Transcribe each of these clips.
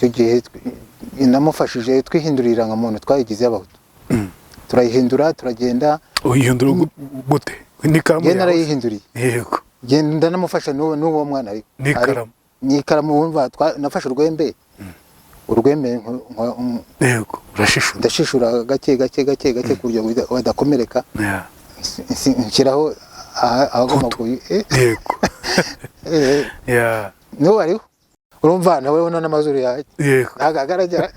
Icyo gihe namufashije twihindurira irangamuntu, twayigize y'abahutu. Turayihindura, turagenda. Uyihindura gute? N'ikaramu Njye yawe? Narayihinduriye. Genda namufasha n'uwo mwana ariko. N'ikaramu? N'ikaramu. Wumva nafashe urwembe, urwembe Yego, urashishura. Ndashishura gake gake gake gake ku buryo badakomereka. Nshyiraho ahagomba Hutu. N'ubu ariho, urumva nawe ubona n'amazuru yawe ntabwo agaragara.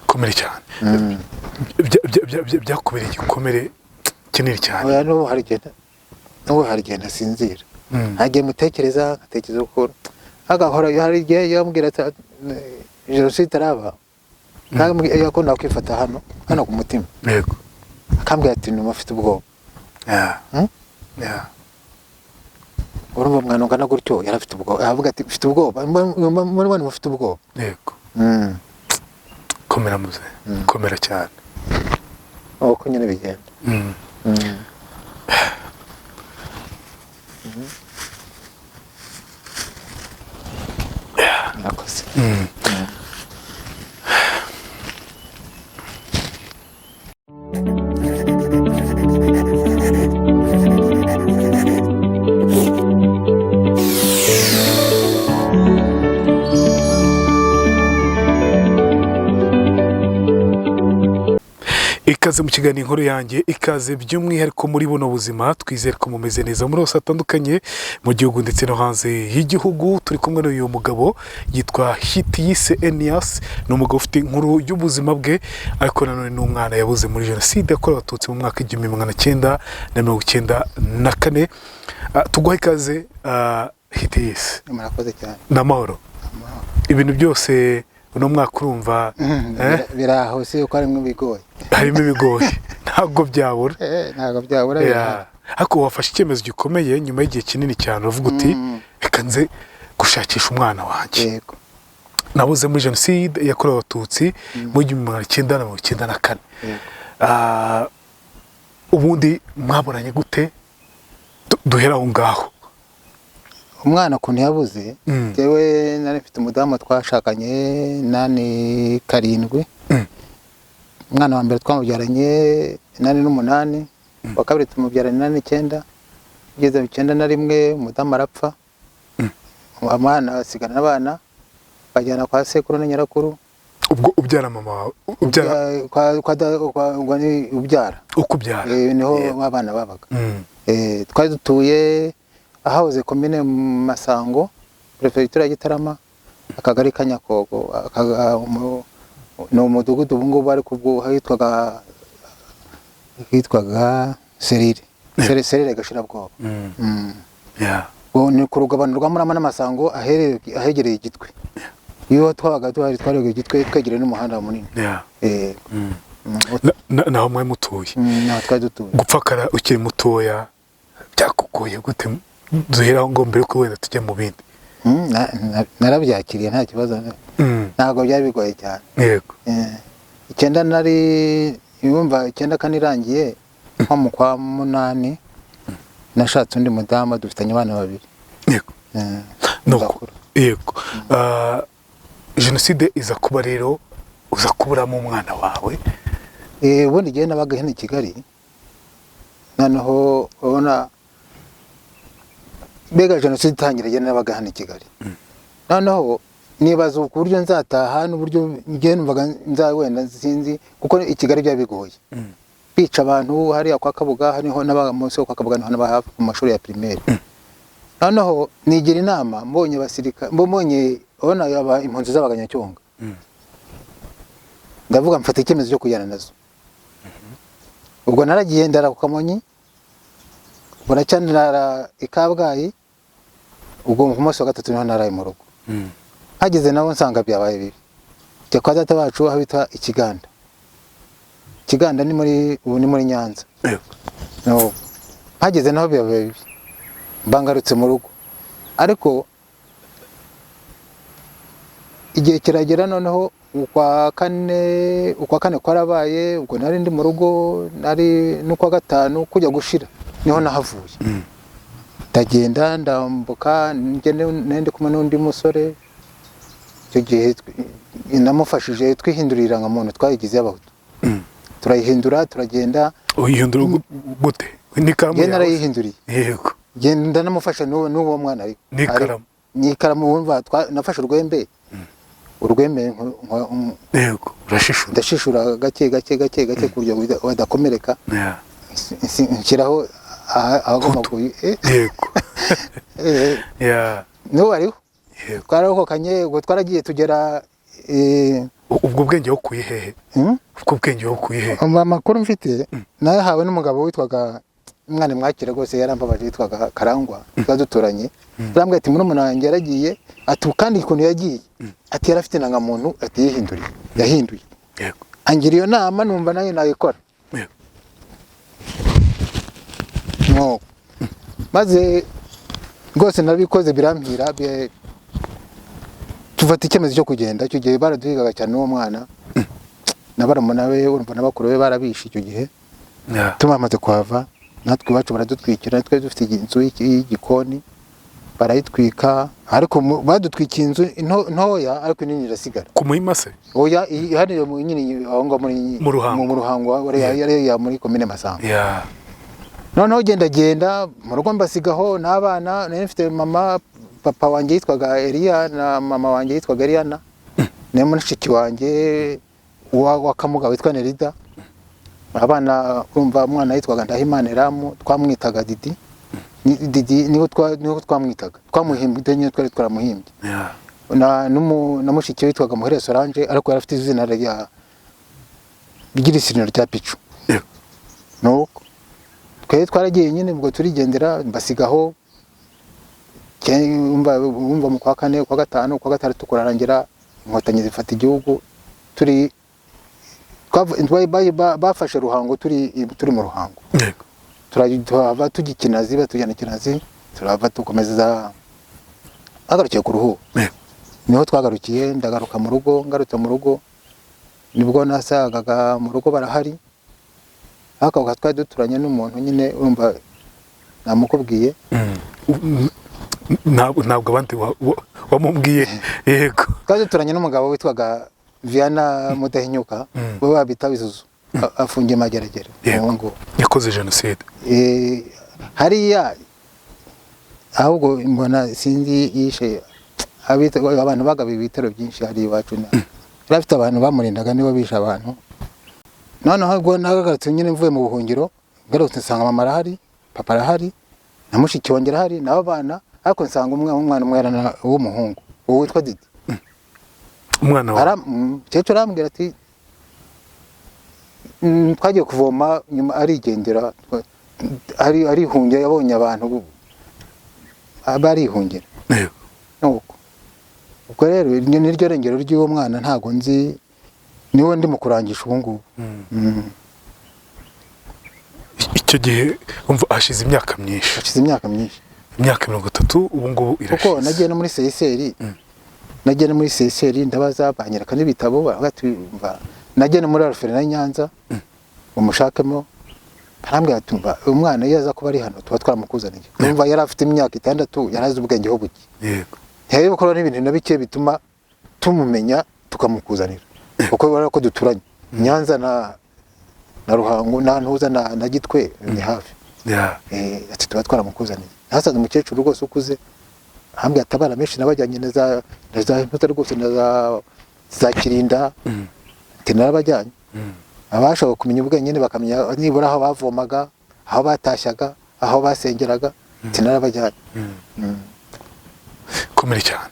Komere cyane. Byakubereye igikomere kinini cyane. Oya, n'ubu hari igihe ntasinzira. Nta gihe mutekereza, nkatekereza ukuntu agahora. Hari igihe yambwira ati jenoside itaraba, yakunda kwifata hano hano ku mutima, akambwira ati numva afite ubwoba. Urumva umwana ungana gutyo yari afite ubwoba, aravuga ati mfite ubwoba, muri mwana mufite ubwoba. Komera muze, komera cyane. Uko nyine bigenda. Murakoze. Ikaze mu kiganiro Inkuru Yanjye, ikaze by'umwihariko muri buno buzima. Twizere ko mumeze neza muri hose hatandukanye mu gihugu ndetse no hanze y'igihugu. Turi kumwe n'uyu mugabo yitwa Hitiyise Enias, ni umugabo ufite inkuru y'ubuzima bwe, ariko nanone ni umwana yabuze muri jenoside yakorewe abatutsi mu mwaka 1994. Tuguhe ikaze, Hitiyise. Murakoze cyane. Ni amahoro? Ibintu byose uno mwaka urumva Biraho, si uko harimo ibigoye. Harimo ibigoye, ntabwo byabura. Ntabwo byabura, birahari. Ariko wafashe icyemezo gikomeye nyuma y'igihe kinini cyane, uravuga uti reka nze gushakisha umwana wanjye Yego. nabuze muri jenoside yakorewe abatutsi mu 1994. Yego. Ubundi mwabonanye gute? Duhere aho ngaho. Umwana ukuntu yabuze, njyewe nari mfite umudamu twashakanye 87. Umwana wa mbere twamubyaranye 88, uwa kabiri tumubyaranye 89. Ugeze mu 91 umudamu arapfa, umwana asigana n'abana bajyana kwa sekuru na nyirakuru. Ubwo ubyara mama wawe, ubyara Kwa ni ubyara. Ukubyara. Niho abana babaga. Twari dutuye ahahoze komine Masango, perefegitura ya Gitarama, akagari ka Nyakogo, ni umudugudu ubu ngubu, ariko ubwo hitwaga Serire. Serire Gashirabwoba. Ubwo ni ku rugabano rwa Murama n'Amasango, ahegereye Igitwe. Iyo twabaga duhari twaregaga Igitwe, twegereye n'umuhanda munini. Naho mwari mutuye? Naho twari dutuye. Gupfakara ukiri mutoya byakugoye gute? Duheraho ngo mbere yuko wenda tujya mu bindi. Narabyakiriye nta kibazo. Ntabwo byari bigoye cyane. Icyenda nari yumva 94 irangiye, nko mu kwa munani nashatse undi mudamu, dufitanye abana babiri. Nuko Bakuru. Yego. Jenoside iza kuba rero, uza kuburamo umwana wawe. Ubundi igihe nabaga hano i Kigali, noneho urabona mbega jenoside itangira, igihe nabaga hano i Kigali, noneho nibaza ku buryo nzataha n'uburyo njye numvaga nza wenda sinzi, kuko i Kigali byari bigoye, bica abantu hariya kwa Kabuga, hariho n'aba munsi yo kwa Kabuga, niho n'aba hafi ku mashuri ya primaire. Noneho nigira inama, mbonye abasirikare, mbonye ubona aba impunzi z'abaganyacyonga, ndavuga mfata icyemezo cyo kujyana nazo. Ubwo naragiye ndara ku Kamonyi, buracya ndara i Kabgayi, ubwo ku munsi wa gatatu niho naraye mu rugo. Hageze nabo nsanga byabaye bibi, njya kwa data wacu aho bita Ikiganda. Ikiganda ni muri, ubu ni muri Nyanza. No. Hageze naho byabaye bibi, mbangarutse mu rugo. Ariko igihe kiragera, noneho ukwa kane kwarabaye, ubwo nari ndi mu rugo, nari n'ukwa gatanu kujya gushira niho nahavuye. Ndagenda ndambuka, njye ndi kumwe n'undi musore. Icyo gihe namufashije twihindurira irangamuntu, twayigize y'Abahutu, turayihindura, turagenda. Uyihindura gute? N'ikaramu Njye yawe? Narayihinduriye. Genda namufasha n'uwo mwana ariko. N'ikaramu? N'ikaramu. Wumva nafashe urwembe Yego, urashishura. Ndashishura gake gake gake gake ku buryo badakomereka. Nshyiraho ahagomba Hutu. N'ubu ariho. Twararokokanye, ubwo twaragiye tugera Ubwo bwenge wakuye hehe? Hmm? Ubwo bwenge wakuye hehe? Amakuru mfite nayahawe n'umugabo witwaga, umwana mwakira rwose yarambabaje, witwaga Karangwa, twari duturanye. Arambwira ati: "Murumuna wanjye yaragiye," ati, "kandi ukuntu yagiye," ati, "yari afite indangamuntu," ati, "yihinduriye, yahinduye." Angira iyo nama, numva nayo nayikora. Nuko maze rwose nabikoze birampira, tufata icyemezo cyo kugenda. Icyo gihe baraduhigaga cyane, n'uwo mwana na barumuna be, urumva na bakuru be barabishe icyo gihe. Tumamaze kuhava, natwe iwacu baradutwikira. Twari dufite inzu y'igikoni, barayitwika, ariko badutwikiye inzu ntoya, ariko inini irasigara. Ku Muhima se? Oya, hano nyine aho ngaho muri Mu Ruhango. Mu Ruhango, yari muri komine Masango. Noneho genda genda mu rugo, mbasigaho n'abana. Nari mfite mama, papa wanjye yitwaga Eliya na mama wanjye yitwaga Eliana, na mushiki wanjye wa Kamuga witwa Nerida. Abana, urumva, umwana yitwaga Ndahimana Eramu, twamwitaga Didi. Didi niho twamwitaga, twamuhimbye nyine, twari twaramuhimbye. Na mushiki we witwaga Muhere Solange, ariko yari afite izina rya ry'irisiniro rya Picu. Nuko twari twaragiye nyine, ubwo turigendera, mbasigaho. Wumva mu kwa kane, kwa gatanu, kwa gatandatu kurarangira, Inkotanyi zifata igihugu. Turi bafashe Ruhango, turi mu Ruhango. Turava tujya i Kinazi, batujyana i Kinazi, turava dukomeza bagarukiye ku Ruhu. Niho twagarukiye. Ndagaruka mu rugo, ngarutse mu rugo nibwo nasagaga mu rugo barahari, ariko ako twari duturanye n'umuntu nyine, urumva namukubwiye. Ntabwo abandi wamubwiye, yego. Twari duturanye n'umugabo witwaga Viana Mudahinyuka. Bo babita Bizuzu, afungiye Mageragere ubu ngubu. Yakoze jenoside? Hariya ahubwo mbona sinzi yishe abantu bagabiye ibitero byinshi hari iwacu, yari afite abantu bamurindaga, nibo bishe abantu. Noneho ubwo nagarutse nyine mvuye mu buhungiro, ngarutse nsanga mama arahari, papa arahari, na mushiki wanjye arahari, n'abo bana, ariko nsanga umwana umwe w'umuhungu, uwo witwa Didi. Umwana wawe? Umukecuru arambwira ati twagiye kuvoma, nyuma arigendera, arihungira, yabonye abantu barihungira. Nuko ubwo rero iryo ni ryo rengero ry'uwo mwana, ntabwo nzi, niwe ndimo kurangisha ubu ngubu. Icyo gihe umva hashize imyaka myinshi. Hashize imyaka myinshi. Imyaka 30 ubu ngubu Kuko irashize. nagiye no muri CICR, nagiye no muri CICR ndabaza, banyereka n'ibitabo, baravuga ati umva, nagiye no muri orphelinat y'i Nyanza umushakemo, barambwira ati: "Umva, umwana iyo aza kuba ari hano tuba twaramukuzaniye." Urumva yari afite imyaka 6, yari azi ubwenge ho buke. Ntiyari gukora n'ibintu na bike bituma tumumenya tukamukuzanira, kuko urabona ko duturanye Nyanza na Ruhango na Ntuza na Gitwe ni hafi. Ati tuba twaramukuzaniye. Nahasanze umukecuru rwose ukuze, ahambwe ati abana benshi nabajyanye na za Ntuza rwose na za Kirinda, ati narabajyanye. Abashobora kumenya ubwenge nyine bakamenya nibura aho bavomaga, aho batashyaga, aho basengeraga, ati narabajyanye. Komere cyane.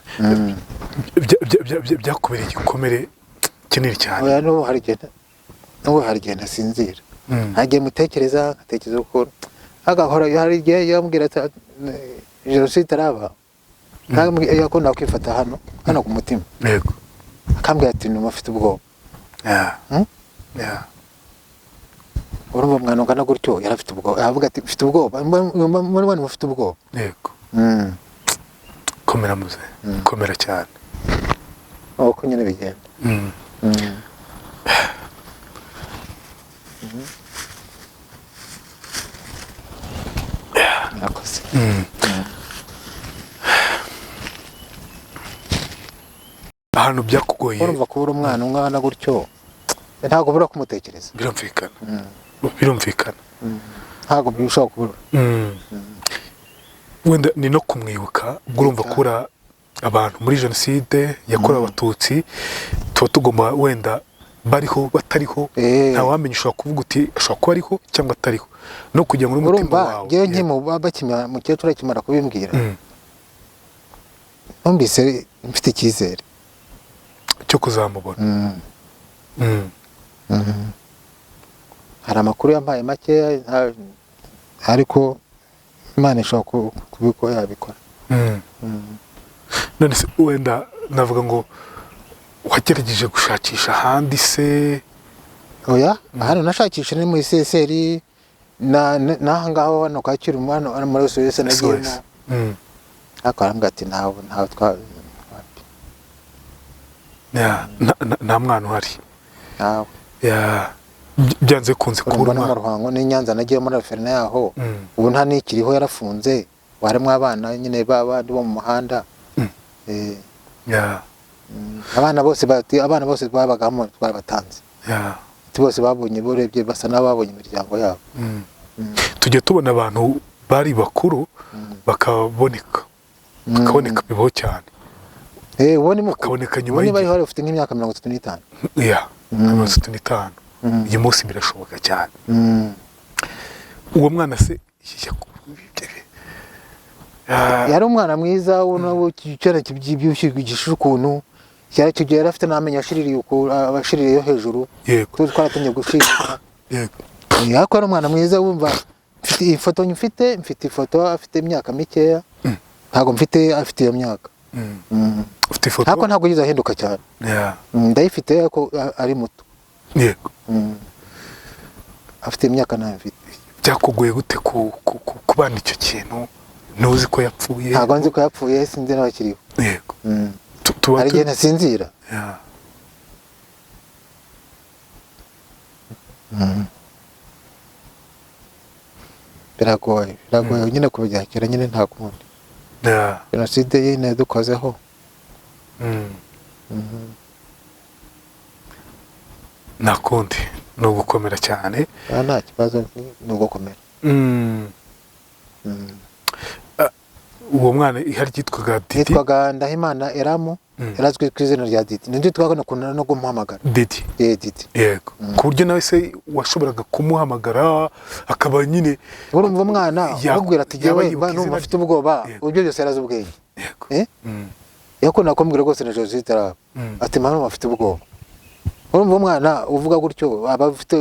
Byakubereye igikomere kinini cyane. Oya, n'ubu hari igihe ntasinzira. Nta gihe mutekereza, nkatekereza ukuntu agahora. Hari igihe yambwira ati jenoside itaraba, yakunda kwifata hano ku mutima, akambwira ati numva afite ubwoba. Hmm? Urumva umwana ungana gutyo yari afite ubwoba, aravuga ati mfite ubwoba, muri bane mufite ubwoba. Komera muze, komera cyane. Uko nyine bigenda. Murakoze. Ahantu byakugoye. Urumva kubura umwana ungana gutyo ntabwo ubura kumutekereza. Birumvikana, birumvikana. Ntabwo bishobora kubura. Wenda ni no kumwibuka, ubwo urumva kubura abantu muri jenoside yakorewe Abatutsi, tuba tugomba wenda bariho batariho, ntawamenya, ushobora kuvuga uti ashobora kuba ariho cyangwa atariho, no kugira ngo n'umutima Urumva wawe. ngewe nkimuba bakimara, mukecuru akimara kubimbwira, numvise mfite icyizere cyo kuzamubona. Hari amakuru yampaye makeya, ariko Imana ishobora kubikora, yabikora. None se wenda navuga ngo wagerageje gushakisha ahandi se? Oya, hano nashakisha ni muri seseri n'aha ngaho hano Kacyiru, hano muri SOS nagiyemo. SOS. Ariko arambwira ati ntawe twa Ya, nta mwana uhari. Ntawe. Ya, byanze bikunze Urumva kubura no mu umwana. Ruhango n'i Nyanza nagiye muri orphelinat yaho, ubu nta n'ikiriho, yarafunze, harimo abana nyine b'abandi bo mu muhanda. Abana bose abana bose babagamo twarabatanze. Ati bose babonye, urebye basa n'ababonye imiryango yabo. Tujya tubona abantu bari bakuru bakaboneka, bakaboneka, bibaho cyane. Uwo ni mukuru. Bakaboneka nyuma Uwo niba y'igihe. ariho ufite nk'imyaka 35. Ya, 35. Uyu munsi birashoboka cyane. Uwo mwana se Yari umwana mwiza, ubona icyana kibyibushye gishushe ukuntu, cyari icyo gihe yari afite n'amenyo ashiririye ashiririye yo hejuru. Tuzi twaratangiye gushirira. Ariko yari umwana mwiza, wumva mfite ifoto, mfite ifoto afite imyaka mikeya, ntabwo mfite afite iyo myaka. Ufite ifoto? Ariko ntabwo yigeze ahinduka cyane. Ndayifite ariko ari muto. Afite imyaka ntayo mfite. Byakugoye gute kubana icyo kintu, ntuzi ko yapfuye? Ntabwo nzi ko yapfuye, sinzi n'abakiriho. Tuba Hari igihe ntasinzira. Biragoye, biragoye nyine kubyakira nyine, nta kundi. Jenoside nyine yadukozeho. Nta kundi, ni ugukomera cyane. Aha nta kibazo, ni ugukomera. Uwo mwana ihari ryitwaga Didi? Yitwaga Ndahimana Eramu. Yarazwi ku izina rya Didi, nibyo twakunda no kumuhamagara. Didi? Didi. Yego, ku buryo nawe se washoboraga kumuhamagara akaba nyine Urumva umwana umubwira ati yaba jyewe yibuka mba numva izina mfite ubwoba. Ibyo byose yarazi ubwenge. Yakunda kumbwira rwose na jenoside itaraba, ati mama mfite ubwoba. Urumva umwana uvuga gutyo aba afite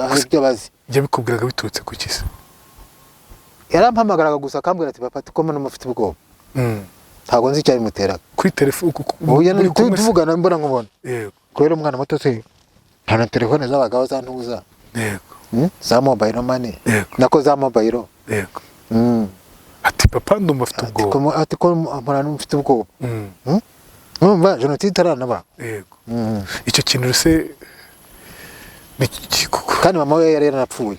hari ibyo abazi. Yabikubwiraga biturutse ku kisi? Yarampamagaraga gusa akambwira ati papa, ko mbona mfite ubwoba. Ntabwo nzi icyabimuteraga. Kuri telefone Ubu muri kumwe se? tuvugana mbona nkubona. Kubera umwana muto se, nta na telefone z'abagabo za ntuza. Za mobile money. Nako za mobile. Ati papa ndumva afite Ati ubwoba. Ati ko mpora mfite ubwoba. Urumva jenoside itaranaba. Icyo kintu se ni Kandi mama we yari yaranapfuye.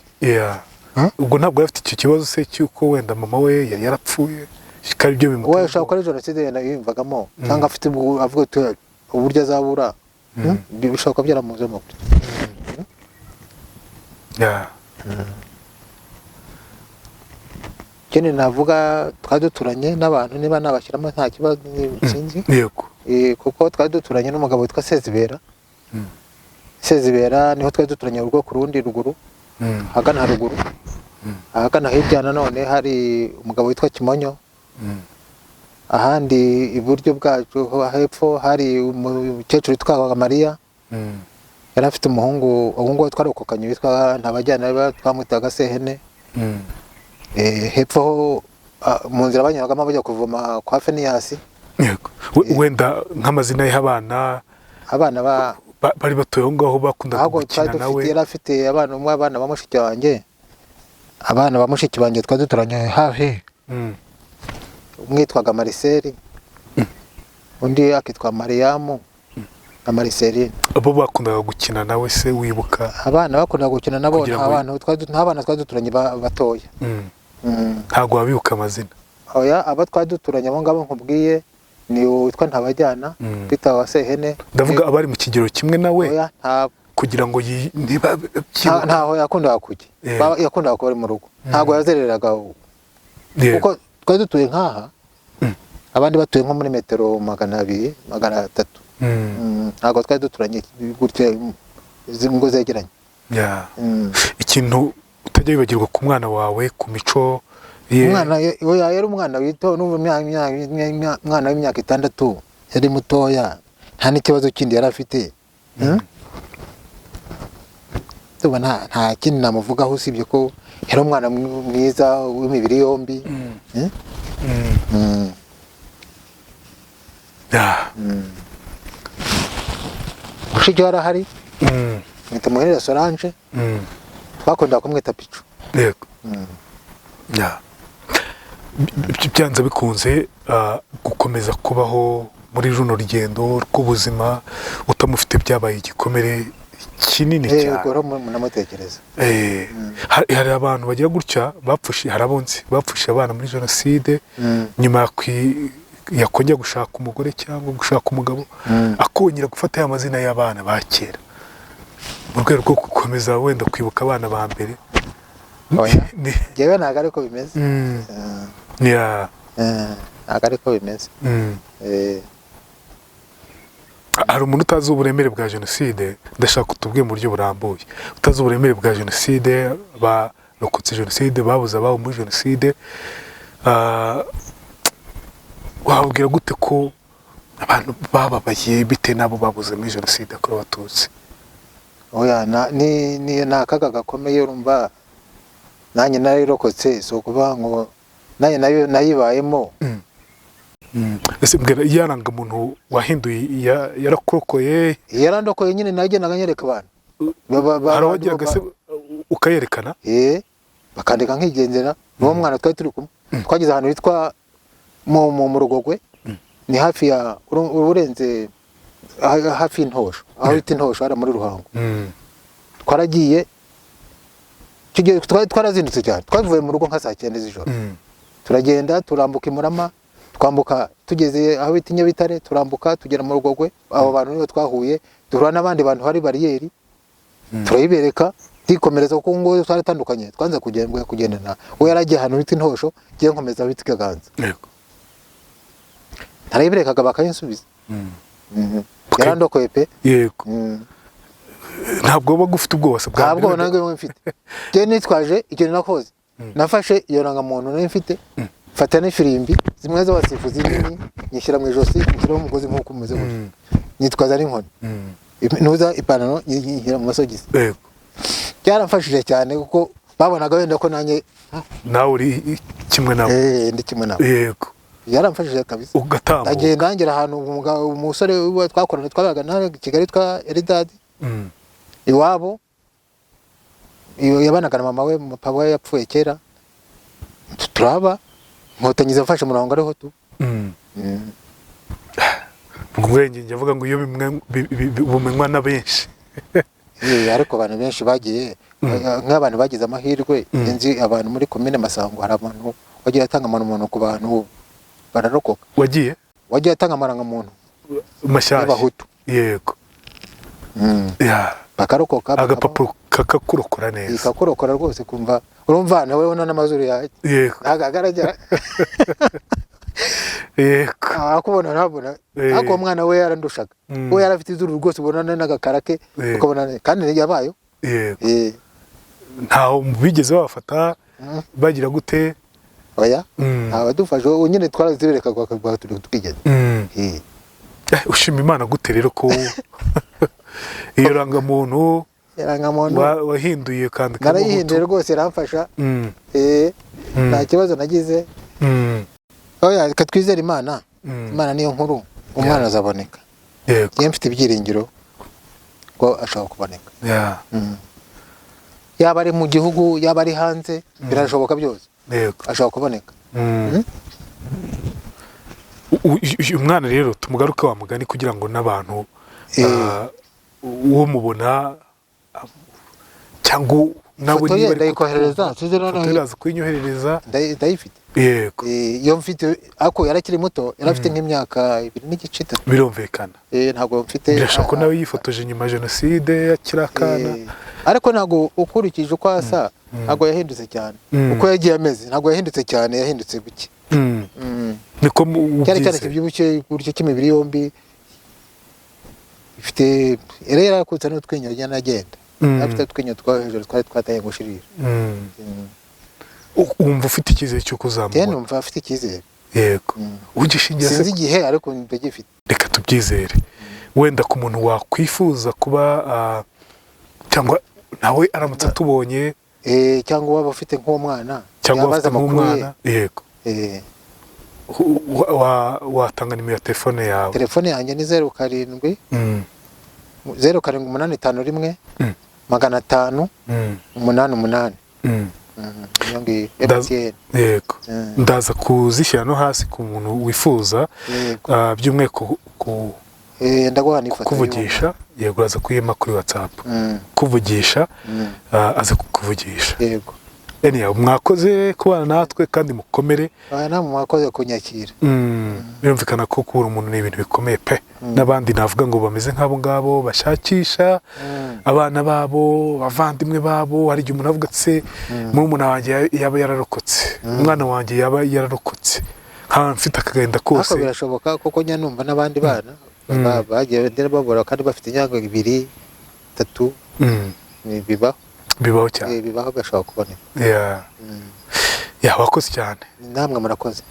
Ubwo ntabwo yari afite icyo kibazo se cy'uko wenda mama we yari yarapfuye, kandi ibyo We bimutera ashobora kuba ari jenoside yenda yiyumvagamo, cyangwa afite avuga ati uburyo azabura. Ibyo bishobora kuba byaramuzemo gutyo. Ikindi navuga, twari duturanye n'abantu, niba nabashyiramo nta kibazo, sinzi. Kuko twari duturanye n'umugabo witwa Sezibera. Sezibera niho twari duturanye, urugo ku rundi ruguru, ahagana haruguru. Ahagana hirya nanone hari umugabo witwa Kimonyo. Ahandi iburyo bwacu hepfo hari umukecuru witwa Mariya. Yari afite umuhungu, ubu ngubu twarokokanye, witwa Ntabajyana, twamwitaga Sehene. Hepfo ho, mu nzira banyuragamo bajya kuvoma kwa Feniyasi. Yego. Wenda nk'amazina y'abana Abana ba bari batuye aho ngaho bakundaga ahubwo twari gukina dufite nawe? Yari afite abana, umwe abana ba mushiki wanjye, abana ba mushiki wanjye twari duturanye hafi. Umwe yitwaga Mariseli, undi akitwa Mariyamu na Mariseline. Abo bakundaga gukina nawe se wibuka? Abana bakundaga gukina nabo Kugira nta bantu nta bana twari duturanye batoya. Ntabwo wabibuka amazina? Oya, abo twari duturanye abo ngabo nkubwiye Ni uwitwa Ntabajyana, Peter wa Sehene. Ndavuga abari mu kigero kimwe nawe. Oya, ntabwo. Kugira ngo niba Ntaho yakundaga kujya. Yakundaga kuba ari mu rugo, ntabwo yazereraga, kuko twari dutuye nk'aha, abandi batuye nko muri metero 200, 300. Ntabwo twari duturanye gutya, izi ngo zegeranye. Ikintu utajya wibagirwa ku mwana wawe, ku mico ye? Umwana oya, yari umwana wito, n'ubu umwana w'imyaka 6, yari mutoya, nta n'ikibazo kindi yari afite. Ndumva nta kindi namuvugaho usibye ko yari umwana mwiza w'imibiri yombi. Mushiki we arahari, mwita Muhirira Solange, twakundaga kumwita Picu. Yego. Yeah. Byanze bikunze, gukomeza kubaho muri runo rugendo rw'ubuzima utamufite byabaye igikomere kinini cyane. Yego, rero munamutekereza. Hari abantu bagira gutya bapfushe, hari abo nzi bapfushe abana muri jenoside, nyuma yakongera gushaka umugore cyangwa gushaka umugabo, akongera gufata ya mazina y'abana ba kera mu rwego rwo gukomeza wenda kwibuka abana ba mbere. Oya. Njyewe ntabwo ariko bimeze. Ntabwo ariko bimeze. Hari umuntu utazi uburemere bwa jenoside, ndashaka utubwiye mu buryo burambuye, utazi uburemere bwa jenoside, barokotse jenoside, babuze ababo muri jenoside, wabwira gute ko abantu bababaye bitewe n'abo babuze muri jenoside yakorewe Abatutsi? Oya, ni akaga gakomeye. Urumva nanjye narayirokotse, si ukuvuga ngo nanjye nayo nayibayemo. Ese mbwira, iyarangamuntu wahinduye yarakurokoye? Yarandokoye nyine, nagendaga nyereka abantu. Hari uwagiraga se ukayerekana? Bakandika nkigendera. N'uwo mwana twari turi kumwe, twageze ahantu hitwa mu Rugogwe, ni hafi ya urenze hafi y'Intosho, aho bita Intosho hariya muri Ruhango. Twaragiye icyo gihe, twari twarazindutse cyane, twavuye mu rugo nka saa 9 z'ijoro. Turagenda, turambuka i Murama, twambuka tugeze aho bita i Nyabitare, turambuka tugera mu Rugogwe. Abo bantu nibo twahuye, duhura n'abandi bantu hari bariyeri, turayibereka, twikomereza, kuko ngo twaratandukanye, twanze kugenda kugendana. We yaragiye ahantu bita Intosho, ngiye nkomeza aho bita i Kaganza. Narayiberekaga bakayinsubiza. Yarandokoye pe. Yego. Ntabwo waba ufite ubwoba se bwa Nta bwoba mbere? nabwo mfite. Njyewe nitwaje ikintu nakoze, nafashe iyo rangamuntu nari mfite, mfata n'ifirimbi zimwe z'abasifuzi nini, nyishyira mu ijosi, nshyiraho umugozi nk'uko umeze gutya, nitwaza n'inkoni, ntuza ipantaro nyishyira mu masogisi. Byaramfashije cyane kuko babonaga wenda ko nanjye Nawe uri kimwe nabo. Ndi kimwe nabo. Yaramfashije kabisa. Ugatambuka. Ndagenda ngera ahantu umusore twakorana, twabaga nawe i Kigali, twa Eridadi, iwabo iyo yabanaga na mama we, papa we yapfuye kera. Turaba Inkotanyi zafashe umurongo ariho tu. Ubwo ubwenge njya avuga ngo iyo bumenywa na benshi. Ariko abantu benshi bagiye, nk'abantu bagize amahirwe, nzi abantu muri komine Masango, hari abantu wagiye atanga amarangamuntu ku bantu bararokoka. Wagiye Wagiye atanga amarangamuntu mashyashya y'Abahutu. Bakarokoka, Agapapuro kakakurokora neza. Kakurokora rwose, kumva urumva nawe ubona n'amazuru yawe ntabwo agaragara. Akubona ntabona. Ariko uwo mwana we yarandushaga. We yari afite izuru rwose, ubona n'agakara ke, ukabona kandi yabayo. Ntaho bigeze babafata bagira gute? Oya, ntabadufashe, ubu nyine twarazibereka turi tukigenda. Ushima Imana gute rero ko iyo rangamuntu Irangamuntu wahinduye ukandikamo narayihinduye Hutu? rwose, iramfasha. Nta kibazo nagize. Oya, reka twizere Imana. Imana niyo nkuru, umwana azaboneka. Njyewe mfite ibyiringiro ko ashobora kuboneka. Yaba ari mu gihugu, yaba ari hanze, birashoboka byose, ashobora kuboneka. Uyu mwana rero tumugaruke wa mugani kugira ngo n'abantu uwo mubona cyangwa nawe Ifoto ye niba ari ndayikohereza, sinzi noneho ifoto iraza kuyinyoherereza. Ndayifite. Yego. Iyo mfite, ariko yarakiri muto, yari afite nk'imyaka 2.5, 3. Birumvikana. Ntabwo mfite. Birashoboka ko nawe yifotoje nyuma ya jenoside akiri akana. Ariko ntabwo, ukurikije uko asa, ntabwo yahindutse cyane. Uko yagiye ameze ntabwo yahindutse cyane, yahindutse buke. Niko Cyane cyane ubyizeye. Kibyibushye, uburyo cy'imibiri yombi ifite, yari yarakutse n'utwinyo agenda agenda. Afite utwinyo two hejuru twari twataye gushirira. Wumva ufite icyizere cy'uko Njyewe uzamubona? Numva afite icyizere. Yego, ugishingira se? Sinzi igihe, ariko ndagifite. Reka tubyizere. Wenda ku muntu wakwifuza kuba cyangwa nawe aramutse atubonye, Cyangwa waba ufite nk'uwo mwana, cyangwa yabaza bafite amakuru ye. nk'umwana, yego, watanga nimero ya telefone yawe? Telefone yanjye ni 07 0785 1 500 88. Iyo ngiyo MTN. Yego. Ndaza kuzishyira no hasi ku muntu wifuza, by'umwihariko ku Ndaguha n'ifoto. Kukuvugisha, yego, uraza kuyima kuri WhatsApp. Kuvugisha, aza kukuvugisha. Yego. Anyhow, mwakoze kubana natwe kandi mukomere. Aya, namwe mwakoze kunyakira. Birumvikana ko kubura umuntu ni ibintu bikomeye pe. N'abandi navuga ngo bameze nk'abo ngabo bashakisha abana babo, abavandimwe babo, hari igihe umuntu avuga ati: "Se murumuna wanjye yaba yararokotse, umwana wanjye yaba yararokotse, nkaba mfite akagahinda Ariko kose." birashoboka kuko njya numva n'abandi bana bagiye babura kandi bafite imyaka 2, 3. Bibaho. Bibaho cyane. Bibaho, gashobora kuboneka. Yeah, wakoze cyane. Namwe murakoze.